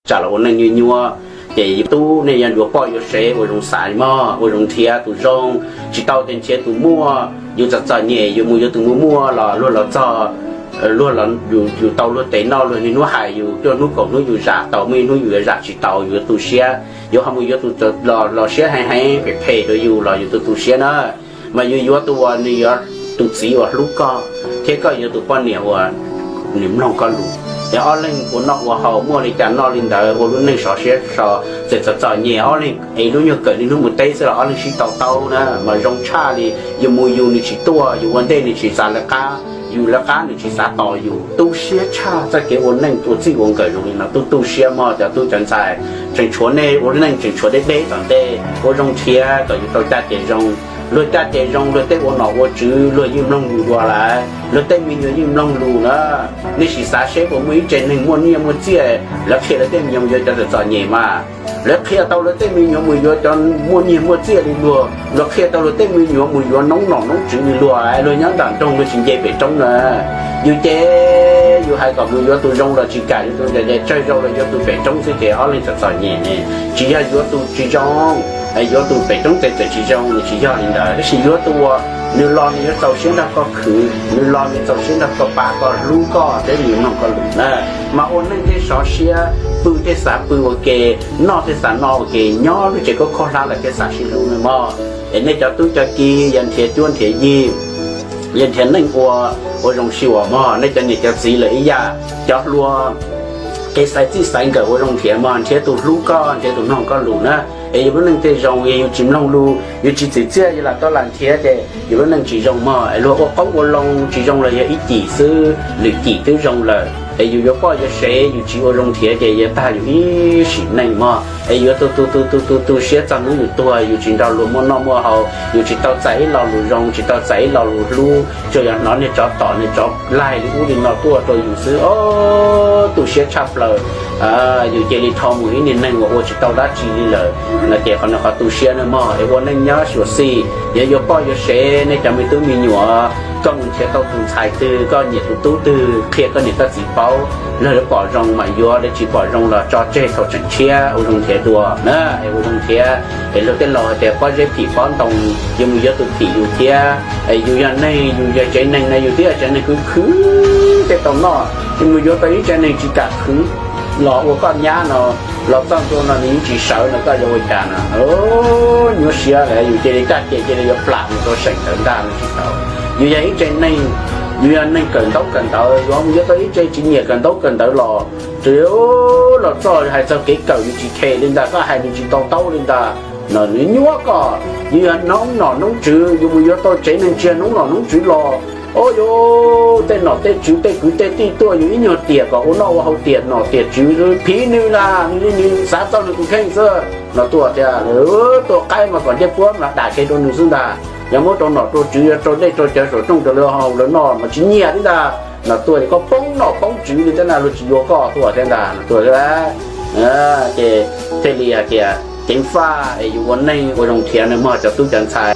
tsam los ua neej nyuaj nyuaj. Ces yus tub nej yuav yuav poj yuav sev ua zoo xaiv mog, ua zoo nrhiav tus zoo, tsis tau ces nrhiav tus muaj. Yus txom txom nyem yus mus yuav tus muaj muaj los luag los txog, luag, yus tau luag tes noj, luag niaj hnub hais yus, cuaj hnub kaum hnub yus zam tau, muaj ib hnub yus yuav zam tsis tau, yus yuav tu siab. Yus ho mus yuav tus los siab heev heev phem phem rau yus los yus tu tu siab na. Mas yus yuav tus uas nws yuav, tus txiv uas hlub koj, thiab koj yuav tus poj niam uas nws mloog koj lus. Es ob leeg ua noj ua haus, muaj li cas noj li ntawd, ua lub neej sov siab so, txawm txom txom nyem ob leeg es lub nyuag kawm niaj hnub mus teb xwb los ob leeg sib tau taub na mas zoo tshaj li. Yus mus yus nws tsis tuaj, yus ua ntej nws tsis xav lawv qab, yus lawv qab nws tsis xav tos yus. Tu siab tshaj, txoj kev ua neej ua txij ua nkawm zoo li no tu tu siab mog cov tub cov ntxhais. Tseem tshuav nej ua lub neej tseem tshuav deb deb tom ntej, ua zoo nrhiav kom yus tau caj ces zoo. Luag caj ces zoo, luag tej ua nom ua tswv luag yeej mloog lus dua lawm, luag tej me nyuam yeej mloog lus na. Nej sim xav seb puas muaj ib tsev neeg muaj nyiaj muaj txiaj, lawv qhia lawv tej me nyuam mus yuav cov txom txom nyem mas. Lawv qhia tau luag tej me nyuam mus yuav cov muaj nyiaj muaj txiaj li luag, luag qhia tau luag tej me nyuam mus yuav noob nom noob tswv li luag, luag nyob nram nroog luag tsis nce pem roob na. Yus ces yus hais kom mus yuav tus zoo los tsis kam, yuav tus tsawg zaus los yuav tus pem roob xwb ces ob leeg txom txom nyem ne. Tsis yog yuav tus tsis zoo, yuav tus pem roob tes txawm tsis zoo, nws tsis yog li ntawd, tab sis yuav tus uas nws los nws yuav txaus siab nrog koj khwv, nws los nws txaus siab nrog koj pab koj hlub koj thiab nws mloog koj lus na. Mas ua neej thiaj sov siab, pw thiaj xav pw ua ke, noj thiaj xav noj ua ke, nyob lub tsev koj khob hlab lawm thiaj xav sib hlub na mog. Es nej cov tub cov kiv yog nrhiav cuab nrhiav yig, yog nrhiav neej ua, ua zoo sib ua mog. Nej cov niam cov txiv lawm ib yam, cov hluas, kev xaiv txij xaiv nkawm ua zoo nrhiav mog, nrhiav tus hlub koj, nrhiav tus mloog koj lus na. Es yus lub neej thiaj zoo, yog yus tsis mloog lus, yus tsis txim txiaj, yus lam tau lam nrhiav ces yus lub neej tsis zoo mog. Es luag ua qoob ua loo tsis zoo los yog ib cim xwb, lwm cim twb zoo lawm. Es yus yuav poj yuav sev yus tsis ua zoo nrhiav ces yuav tag yus ib sim neej mog. Es yuav tu tu tu tu tu tu siab txog hnub yus tuag, yus tsis nrog luag muaj noj muaj haus, yus tsis tau txais ib lo lus zoo, tsis tau txais ib lo lus hlub, tsuas yog hnov niag tsov tom niag tsov laig li ub li no tuaj rau yus xwb, o, tu siab tshaj plaws. Yus cia li rho mus ib niag neeg uas ua tsis tau dab tsi li lawm no ces qhov no qhov tu siab na mog. Es ua neej nyob xyuam xim, yog yuav poj yuav sev, nej cov me tub me nyuam, koj mus nrhiav tau tus ntxhais twg, koj nyiam tus tub twg, qhia koj niam koj txiv paub, lawv pom zoo mam yuav, lawv tsis pom zoo los tso tseg thaum tseem tshiab, ua zoo nrhiav dua na. Es ua zoo nrhiav, es luag tej laus hais tias pob zeb phim pob ntoo, yus mus yuav tus phim yus thiab. Es yus yog neeg, yus yog tsev neeg na, yus twb yog tsev neeg khwv khwv thiaj tau noj, yus mus yuav tau ib tsev neeg tsis kam khwv los ua koj nyab no, los txog ntua no nws yeej tsis sawv no koj yuav ua cas no? Nyuaj siab lawm, yus cia li caj ces cia li yuav plam mus rau seem ntawd ntag no tsis tau. Yus yog ib tsev neeg, yus yog neeg kawm ntaub kawm ntawv, yus mus yuav tau ib tsev tsis nyiam kawm ntaub kawm ntawv los, los txog hais txog kev kawm yus tsis khe li ntag, koj hais nws tsis to taub li ntag no nws nyuaj koj. Yus yog noob nom noob tswv, yus mus yuav tau tsev neeg tsis yog noob nom noob tswv los, o, yus tej nom tej tswv tej kwv tej tij tuaj yus ib nyuag tiam kom ua noj ua haus tiam nom tiam tswv, phiv nws ntag, nws li nws xav txog nws tus kheej xwb no tuaj thiab. Tuaj qaib mas kom ncej puab mas dam kiag rau nws xwb ntag. Yog muab rau nom rau tswv, yog rau dej rau cawv saum rooj rau lawv haus lawv noj mas tsis nyiam li ntag no tuaj. Koj poob nom poob tswv li thiab na, luag tsis yuav koj tuaj thiab ntag no tuaj thiab. Ces thiaj li hais tias ceev faj es yus ua neej ua zoo nrhiav na mog cov tub cov ntxhais.